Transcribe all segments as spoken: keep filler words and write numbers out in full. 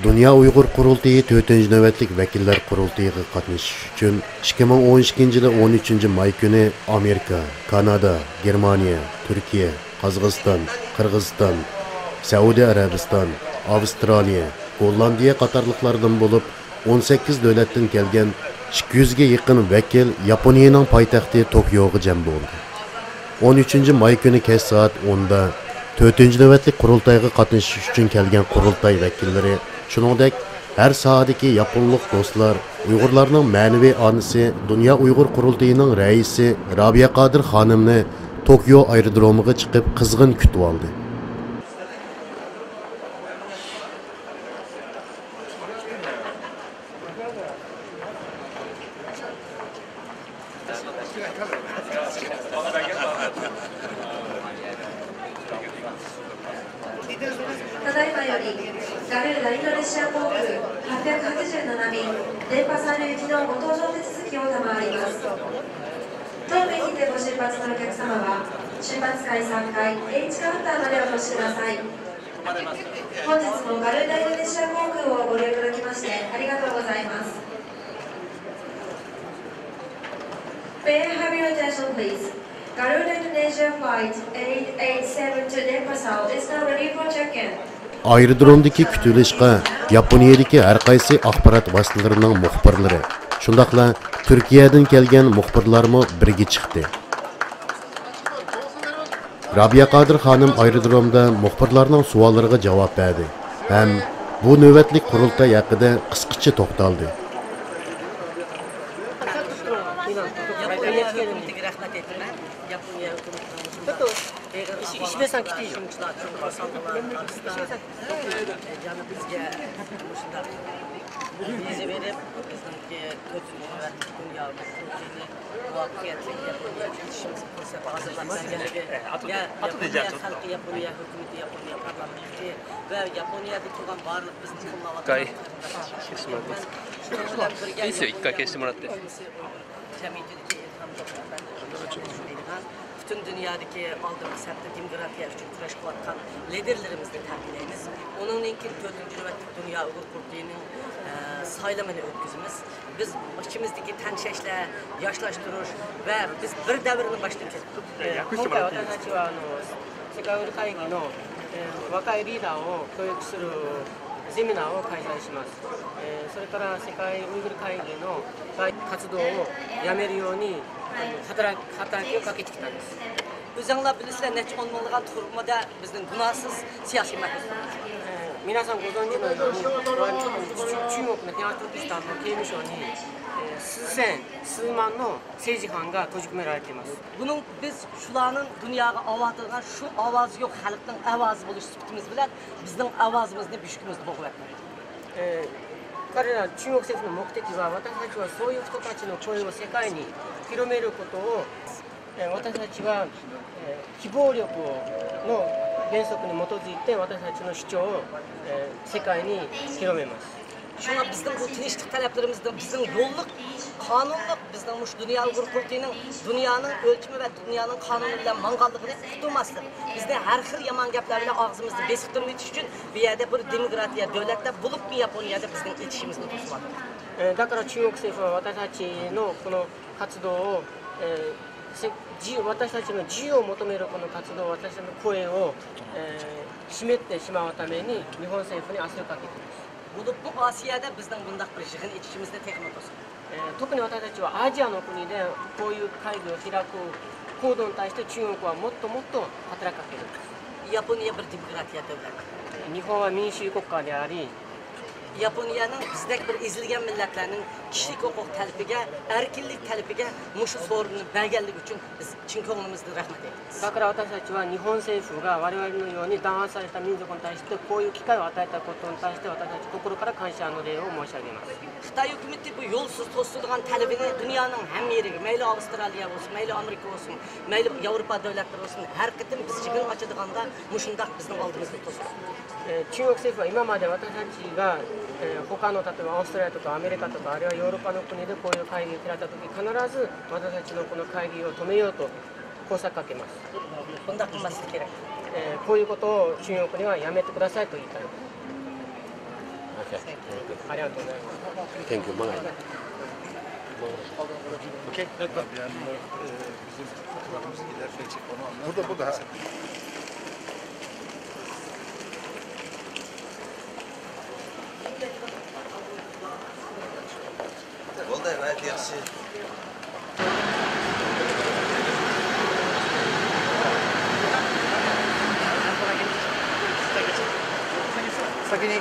دۇنيا ئۇيغۇر قۇرۇلتىيى تۆتىنچى نۆۋەتلىك ۋەكىللەر قۇرۇلتىيىغا قاتنىشىش ئۈچۈن ئىككى مىڭ ئون ئىككىنچى يىلى ئون ئۈچىنچى ماي كۈنى ئامېرىكا، كانادا، گېرمانىيە، تۈركىيە، قازاقىستان، قىرغىزىستان، سەئۇدى ئەرەبىستان، ئاۋسترالىيە، گوللاندىيە قاتارلىقلاردىن بولۇپ، ئون سەككىز دۆلەتتىن كەلگەن ئىككى يۈزگە يېقىن ۋەكىل ياپونىيەنىڭ پايتەختى توكيوغا جەم بولدى. ئون ئۈچىنچى ماي كۈنى كەچ سائەت ئوندا تۆتىنچى نۆۋەتلىك قۇرۇلتايغا قاتنىشىش ئۈچۈن كەلگەن قۇرۇلتاي ۋەكىللىرى، شۇنىڭدەك ھەر ساھەدىكى ياپونلۇق دوستلار، ئۇيغۇرلارنىڭ مەنىۋى ئانىسى، دۇنيا ئۇيغۇر قۇرۇلتىيىنىڭ رەئىسى رابىيە قادىر خانىمنى توكيو ئايرودرومىغا چىقىپ قىزغىن كۈتۈۋالدى. ただいまより、ガルーダインドネシア航空はっぴゃくはちじゅうなな便、電波遮る域のご搭乗手続きを賜ります。当便にてご出発のお客様は、出発階さん階、Hカウンターまでお越しください。本日もガルーダインドネシア航空をご利用いただきましてありがとうございます。May I have your attention, please? Garuda Indonesia flight eight eight seven to Denpasar is now ready for check-in. ئايرودرومدىكى كۈتۈۋېلىشقا ياپونىيەدىكى ھەر قايسى ئاخبارات ۋاسىتىلىرىنىڭ مۇخبىرلىرى، شۇنداقلا تۈركىيەدىن كەلگەن مۇخبىرلارمۇ بىرگە چىقتى. رابىيە قادىر خانىم ئايرودرومدا مۇخبىرلارنىڭ سوئاللىرىغا جاۋاب بەردى ھەم بۇ نۆۋەتلىك قۇرۇلتاي ھەققىدە قىسقىچە توختالدى. ياپونىيە ھۆكۈمىتىگە رەھمەت ئېيتىمەن. ياپونىيە ھۆكۈمىتىنىڭ مۇشۇنداق ئېغىر ئەھۋالدا شۇنچىلار چوڭقۇر سالغانلارنىڭ ئارىسىدا يەنە بىزگە مۇشۇنداق ۋىزا بېرىپ، بىزنىڭكى تۆتىنچى نۆۋەتلىك دۇنيا قۇرۇلتىيىنى مۇۋەپپەقىيەتلىك يەكۈنلەشتۈرۈشىمىزگە پۇرسەت ھازىرلاپ بەرگەنلىكى، يا-، ياپونىيە خەلقى، ياپونىيە ھۆكۈمىتى، ياپونىيە پارلامېنتى ۋە ياپونىيەدە تۇرغان بارلىق بىزنى قوللاۋاتقان قېرىنداشلارغا شۇنىڭ بىلەن بىرگە جەمئىيىتىدىكى ئىلھاملىق ئەپەندىلەرنى پۈتۈن دۇنيادىكى ئالدىنقى سەپتە دېموكراتىيە ئۈچۈن كۈرەش قىلىۋاتقان لىدېرلىرىمىزنى تەبرىكلەيمىز. ئۇنىڭدىن كېيىن تۆتىنچى نۆۋەتلىك دۇنيا ئۇيغۇر قۇرۇلتىيىنىڭ، ئە، سايلىمىنى ئۆتكۈزىمىز. بىز ئىچىمىزدىكى تەڭشەشلەر، ياشلاشتۇرۇش ۋە بىز بىر دەۋرنى باشتىن كەچۈردۇق. えー今回私たちはあの世界ウイル会議の、えー若いリーダーを教育するセミナーを開催します。えーそれから世界ウイグル会議の活動をやめるように、あの、働き、働きをかけてきたんです。 ئۆزۈڭلار بىلىسىلەر، نەچچە ئون مىڭلىغان تۈركمىدە بىزنىڭ گۇناھسىز سىياسىي مەھبۇس. えー皆さんご存知のように、中国の東トルキスタンの刑務所に、えー数千、数万の政治犯が閉じ込められています。 بۇنىڭ، بىز شۇلارنىڭ دۇنياغا ئاۋاتىدىغان شۇ ئاۋازى يوق خەلقنىڭ ئاۋازى بولۇش سۈپىتىمىز بىلەن بىزنىڭ ئاۋازىمىزنى بۈشكىمىزدە بوغۇۋەتمەكتە. えー彼ら中国政府の目的は、私たちはそういう人たちの声を世界に広めることを、えー私たちは、えー希望力の原則に基づいて、私たちの主張を、えー世界に広めます。 شۇڭا بىزنىڭ بۇ تىنچلىق تەلەپلىرىمىزنىڭ، بىزنىڭ يوللۇق، قانۇنلۇق، بىزنىڭ مۇشۇ دۇنيا ئۇيغۇر قۇرۇلتىيىنىڭ دۇنيانىڭ ئۆلچىمى ۋە دۇنيانىڭ قانۇنى بىلەن ماڭغانلىقىنى ئۇقتۇرماسلىق، بىزنى ھەر خىل يامان گەپلەر بىلەن ئاغزىمىزنى بېسىقتۇرۇۋېتىش ئۈچۈن بۇ يەردە بىر دېموكراتىيە دۆلەتتە بولۇپمۇ ياپونىيەدە بىزنىڭ ئېيتىشىمىزنى توسۇۋاتىدۇ. えーだから中国政府は私たちのこの活動を、えーせ自由私たちの自由を求めるこの活動、私たちの声を、えー閉めてしまうために日本政府に圧力をかけています。 بولۇپمۇ ئاسىيادا بىزنىڭ بۇنداق بىر يىغىن ئېچىشىمىزنى تېخىمۇ توسىدۇ. えー特に私たちはアジアの国でこういう会議を開く行動に対して中国はもっともっと働きかけるんです。 ياپونىيە بىر دېموكراتىيە دۆلەت. 日本は民主主義国家であり、 ياپونىيەنىڭ بىزدەك بىر ئېزىلگەن مىللەتلەرنىڭ كىشىلىك ھوقۇق تەلىپىگە، ئەركىنلىك تەلىپىگە مۇشۇ سورۇننى بەرگەنلىكى ئۈچۈن بىز چىن كۆڭلىمىزدىن رەھمەت ئېيتىمىز. だから私たちは日本政府が我々のように弾圧された民族に対してこういう機会を与えたことに対して私たち心から感謝の礼を申し上げます。 خىتاي ھۆكۈمىتى بۇ يولسىز توسۇلغان تەلىپىنى دۇنيانىڭ ھەممە يېرىگە، مەيلى ئاۋسترالىيە بولسۇن، مەيلى ئامېرىكا بولسۇن، مەيلى ياۋروپا دۆلەتلىرى بولسۇن، ھەر قېتىم بىز يىغىن ئاچىدىغاندا مۇشۇنداق بىزنىڭ ئالدىمىزدا توسىدۇ. えー中国政府は今まで私たちが、えー他の、例えばオーストラリアとかアメリカとか、あるいはヨーロッパの国でこういう会議を開いた時、必ず私たちのこの会議を止めようと工作かけます。 بۇنداق قىلماسلىق كېرەك. えーこういうことを中国にはやめてくださいと言いたい。 OK. ありがとうございます。 Thank you. Bye. OK. Burada, burada. Ha. بولدى، غايەت ياخشى. ساكىنى.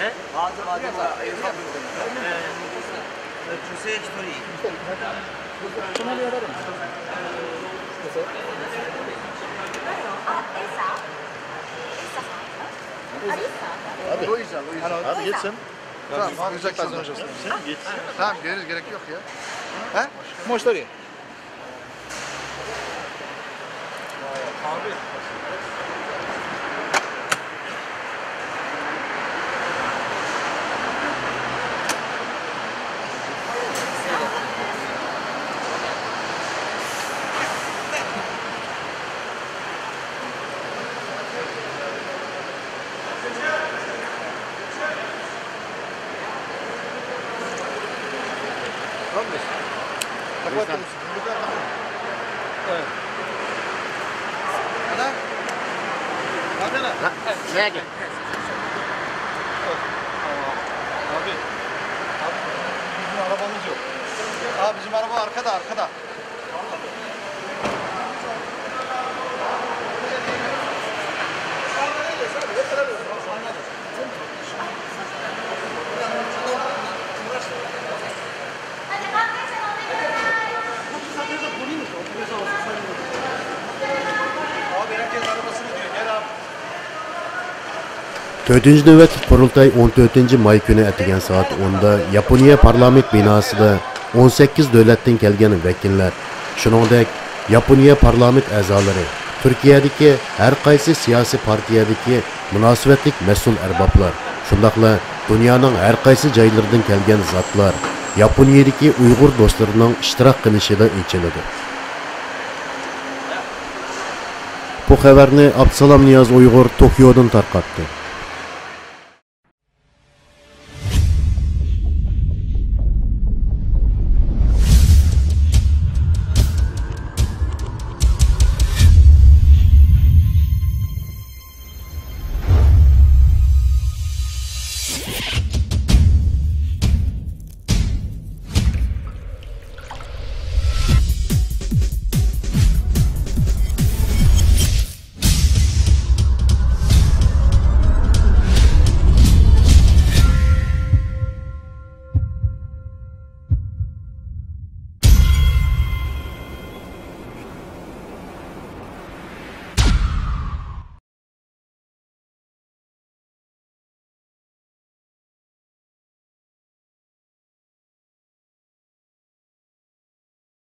ھە؟ ھازىر، ھازىر. Abi, abi geçsin. Tamam, abi, geçsin. Sen git. Tamam, gerek, gerek yok ya. He? Можешь. Ana. Ana. Ha, ne gel? Abi. Abi, bizim arabamız yok. Abi, bizim araba arkada, arkada. تۆتىنچى نۆۋەتلىك قۇرۇلتاي ئون تۆتىنچى ماي كۈنى ئەتىگەن سائەت ئوندا ياپونىيە پارلامېنت بىناسىدا ئون سەككىز دۆلەتتىن كەلگەن ۋەكىللەر، شۇنىڭدەك ياپونىيە پارلامېنت ئەزالىرى، تۈركىيەدىكى ھەر قايسى سىياسىي پارتىيەدىكى مۇناسىۋەتلىك مەسئۇل ئەربابلار، شۇنداقلا دۇنيانىڭ ھەر قايسى جايلىرىدىن كەلگەن زاتلار ياپونىيىدىكى ئۇيغۇر دوستلىرىنىڭ ئىشتىراك قىلىشىدا ئېچىلىدۇ. بۇ خەۋەرنى ئابدۇسالام نىياز ئۇيغۇر توكيودىن تارقاتتى.